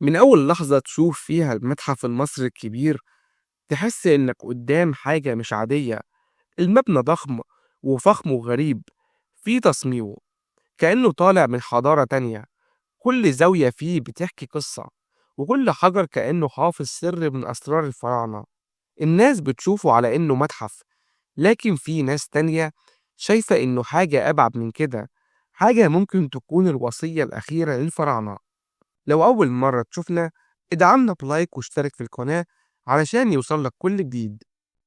من أول لحظة تشوف فيها المتحف المصري الكبير تحس إنك قدام حاجة مش عادية. المبنى ضخم وفخم وغريب في تصميمه، كأنه طالع من حضارة تانية. كل زاوية فيه بتحكي قصة، وكل حجر كأنه حافظ سر من أسرار الفراعنة. الناس بتشوفه على إنه متحف، لكن في ناس تانية شايفة إنه حاجة أبعد من كده، حاجة ممكن تكون الوصية الأخيرة للفراعنة. لو أول مرة تشوفنا ادعمنا بلايك واشترك في القناة علشان يوصلك كل جديد.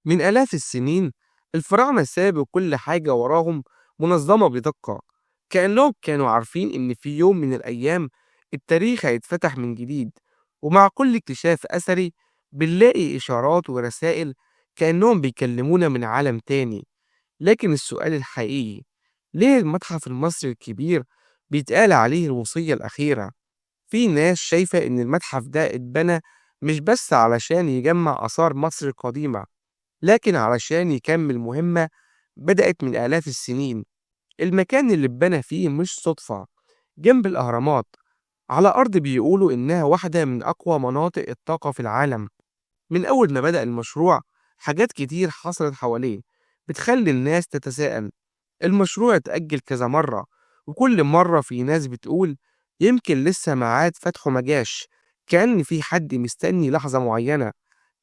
من آلاف السنين الفراعنة سابوا كل حاجة وراهم منظمة بدقة، كأنهم كانوا عارفين إن في يوم من الأيام التاريخ هيتفتح من جديد. ومع كل اكتشاف أثري بنلاقي إشارات ورسائل كأنهم بيكلمونا من عالم تاني. لكن السؤال الحقيقي، ليه المتحف المصري الكبير بيتقال عليه الوصية الأخيرة؟ في ناس شايفة إن المتحف ده اتبنى مش بس علشان يجمع آثار مصر القديمة، لكن علشان يكمل مهمة بدأت من آلاف السنين. المكان اللي اتبنى فيه مش صدفة، جنب الأهرامات، على أرض بيقولوا إنها واحدة من أقوى مناطق الطاقة في العالم. من أول ما بدأ المشروع حاجات كتير حصلت حواليه بتخلي الناس تتساءل. المشروع اتأجل كذا مرة، وكل مرة في ناس بتقول يمكن لسه ميعاد فتحه مجاش، كأن في حد مستني لحظة معينة،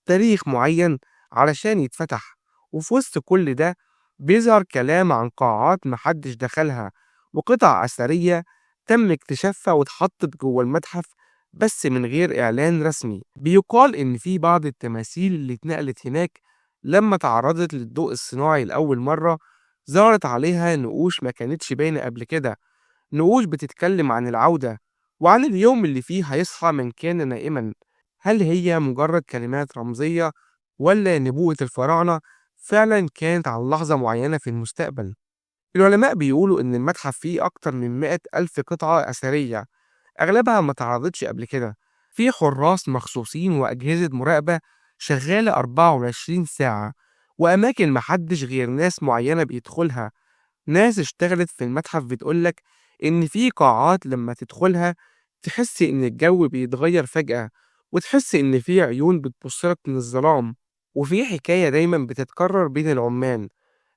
تاريخ معين علشان يتفتح. وفي وسط كل ده بيظهر كلام عن قاعات محدش دخلها، وقطع أثرية تم اكتشافها واتحطت جوه المتحف بس من غير إعلان رسمي. بيقال إن في بعض التماثيل اللي اتنقلت هناك لما تعرضت للضوء الصناعي لأول مرة ظهرت عليها نقوش ما كانتش باينة قبل كده، نقوش بتتكلم عن العودة وعن اليوم اللي فيه هيصحى من كان نائما. هل هي مجرد كلمات رمزية، ولا نبوءة الفراعنة فعلا كانت على لحظة معينة في المستقبل؟ العلماء بيقولوا إن المتحف فيه أكتر من 100,000 قطعة أثرية، أغلبها ما تعرضتش قبل كده. في حراس مخصوصين وأجهزة مراقبة شغالة 24 ساعة، وأماكن محدش غير ناس معينة بيدخلها. ناس اشتغلت في المتحف بتقولك إن في قاعات لما تدخلها تحس إن الجو بيتغير فجأة، وتحس إن في عيون بتبصلك من الظلام. وفي حكاية دايما بتتكرر بين العمال،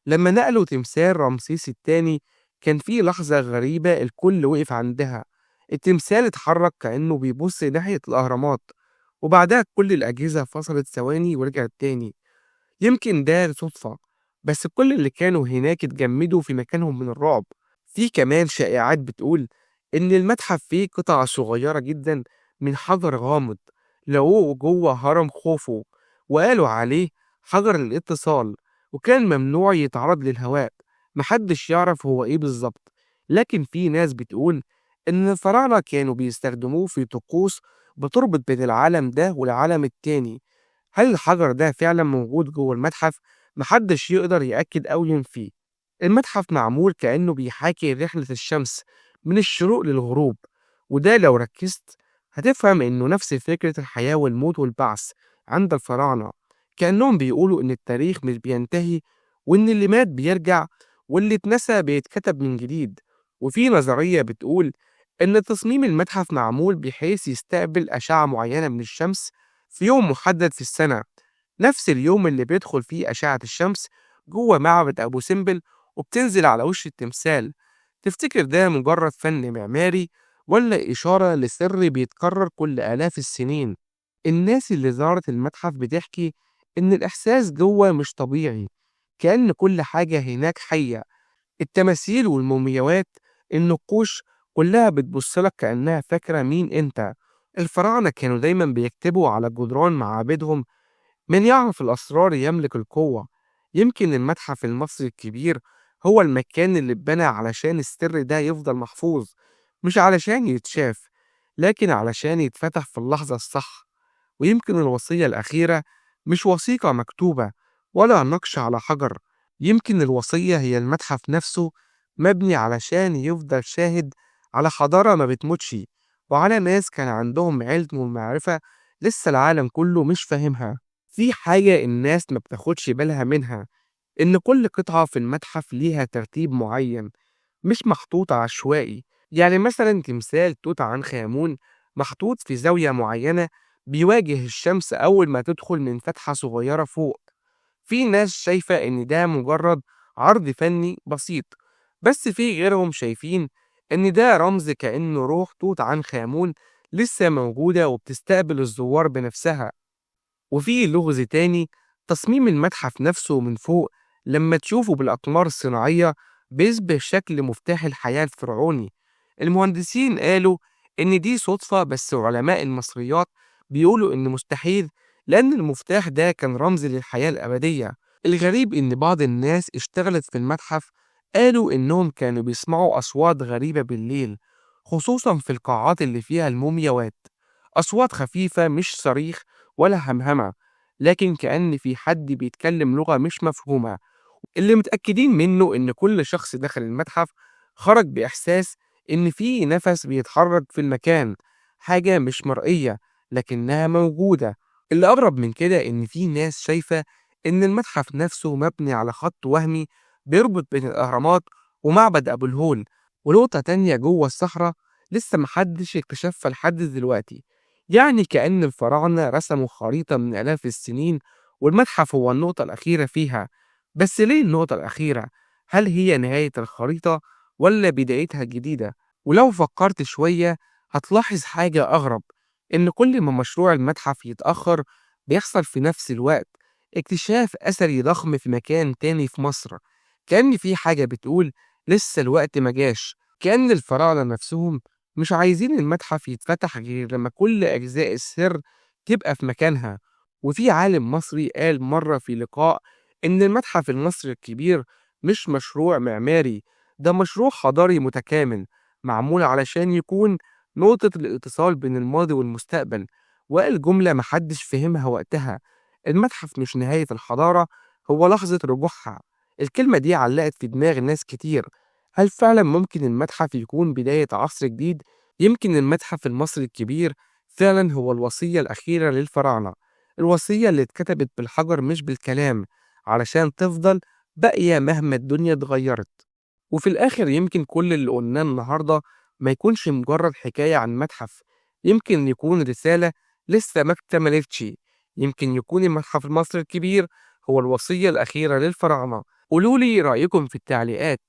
لما نقلوا تمثال رمسيس الثاني كان في لحظة غريبة الكل وقف عندها. التمثال اتحرك كأنه بيبص ناحية الأهرامات، وبعدها كل الأجهزة فصلت ثواني ورجعت تاني. يمكن ده صدفة، بس كل اللي كانوا هناك اتجمدوا في مكانهم من الرعب. في كمان شائعات بتقول إن المتحف فيه قطع صغيرة جدا من حجر غامض لقوه جوه هرم خوفو، وقالوا عليه حجر الاتصال، وكان ممنوع يتعرض للهواء. محدش يعرف هو إيه بالظبط، لكن في ناس بتقول إن الفراعنة كانوا بيستخدموه في طقوس بتربط بين العالم ده والعالم التاني. هل الحجر ده فعلا موجود جوه المتحف؟ محدش يقدر يأكد أو ينفيه. المتحف معمول كأنه بيحاكي رحلة الشمس من الشروق للغروب، وده لو ركزت هتفهم إنه نفس فكرة الحياة والموت والبعث عند الفراعنة، كأنهم بيقولوا إن التاريخ مش بينتهي، وإن اللي مات بيرجع، واللي اتنسى بيتكتب من جديد. وفي نظرية بتقول إن تصميم المتحف معمول بحيث يستقبل أشعة معينة من الشمس في يوم محدد في السنة، نفس اليوم اللي بيدخل فيه أشعة الشمس جوه معبد أبو سمبل وبتنزل على وش التمثال. تفتكر ده مجرد فن معماري، ولا إشارة لسر بيتكرر كل آلاف السنين؟ الناس اللي زارت المتحف بتحكي إن الإحساس جوه مش طبيعي، كأن كل حاجة هناك حية. التماثيل والمومياوات، النقوش، كلها بتبصلك كأنها فاكرة مين أنت. الفراعنة كانوا دايما بيكتبوا على جدران معابدهم: من يعرف الأسرار يملك القوة. يمكن المتحف المصري الكبير هو المكان اللي اتبنى علشان السر ده يفضل محفوظ، مش علشان يتشاف، لكن علشان يتفتح في اللحظة الصح. ويمكن الوصية الأخيرة مش وثيقة مكتوبة ولا نقش على حجر، يمكن الوصية هي المتحف نفسه، مبني علشان يفضل شاهد على حضارة ما بتموتش، وعلى ناس كان عندهم علم ومعرفة لسه العالم كله مش فاهمها. في حاجة الناس ما بتاخدش بالها منها، إن كل قطعة في المتحف ليها ترتيب معين، مش محطوطة عشوائي. يعني مثلا تمثال توت عنخ آمون محطوط في زاوية معينة بيواجه الشمس أول ما تدخل من فتحة صغيرة فوق. في ناس شايفة إن ده مجرد عرض فني بسيط، بس في غيرهم شايفين إن ده رمز، كأنه روح توت عنخ آمون لسه موجودة وبتستقبل الزوار بنفسها. وفي لغز تاني، تصميم المتحف نفسه من فوق لما تشوفه بالأقمار الصناعية بيشبه شكل مفتاح الحياة الفرعوني. المهندسين قالوا إن دي صدفة، بس علماء المصريات بيقولوا إن مستحيل، لأن المفتاح ده كان رمز للحياة الأبدية. الغريب إن بعض الناس اشتغلت في المتحف قالوا إنهم كانوا بيسمعوا أصوات غريبة بالليل، خصوصا في القاعات اللي فيها المومياوات. أصوات خفيفة، مش صريخ ولا همهمة، لكن كأن في حد بيتكلم لغة مش مفهومة. اللي متأكدين منه إن كل شخص دخل المتحف خرج بإحساس إن في نفس بيتحرك في المكان، حاجة مش مرئية لكنها موجودة. اللي أغرب من كده إن في ناس شايفة إن المتحف نفسه مبني على خط وهمي بيربط بين الأهرامات ومعبد أبو الهول، ونقطة تانية جوه الصحراء لسه محدش اكتشفها لحد دلوقتي. يعني كأن الفراعنة رسموا خريطة من آلاف السنين والمتحف هو النقطة الأخيرة فيها. بس ليه النقطة الأخيرة؟ هل هي نهاية الخريطة ولا بدايتها الجديدة؟ ولو فكرت شوية هتلاحظ حاجة أغرب، إن كل ما مشروع المتحف يتأخر بيحصل في نفس الوقت اكتشاف أثري ضخم في مكان تاني في مصر. كأن في حاجة بتقول لسه الوقت ما جاش، كأن الفراعنة نفسهم مش عايزين المتحف يتفتح غير لما كل أجزاء السر تبقى في مكانها. وفي عالم مصري قال مرة في لقاء إن المتحف المصري الكبير مش مشروع معماري، ده مشروع حضاري متكامل معمول علشان يكون نقطة الاتصال بين الماضي والمستقبل. وقال جملة محدش فهمها وقتها: المتحف مش نهاية الحضارة، هو لحظة رجوعها. الكلمة دي علقت في دماغ ناس كتير. هل فعلا ممكن المتحف يكون بداية عصر جديد؟ يمكن المتحف المصري الكبير فعلا هو الوصية الأخيرة للفراعنة، الوصية اللي اتكتبت بالحجر مش بالكلام، علشان تفضل باقية مهما الدنيا اتغيرت. وفي الآخر يمكن كل اللي قلناه النهاردة ما يكونش مجرد حكاية عن متحف، يمكن يكون رسالة لسه ما اكتملتش. يمكن يكون المتحف المصري الكبير هو الوصية الأخيرة للفراعنة. قولوا لي رأيكم في التعليقات،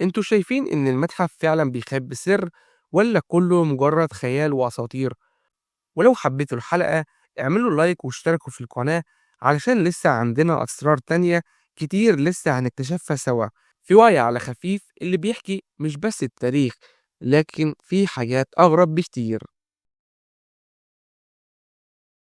انتوا شايفين إن المتحف فعلا بيخبي سر ولا كله مجرد خيال وأساطير؟ ولو حبيتوا الحلقة اعملوا لايك واشتركوا في القناة، علشان لسه عندنا أسرار تانية كتير لسه هنكتشفها سوا في وعي على خفيف، اللي بيحكي مش بس التاريخ لكن في حاجات أغرب بكتير.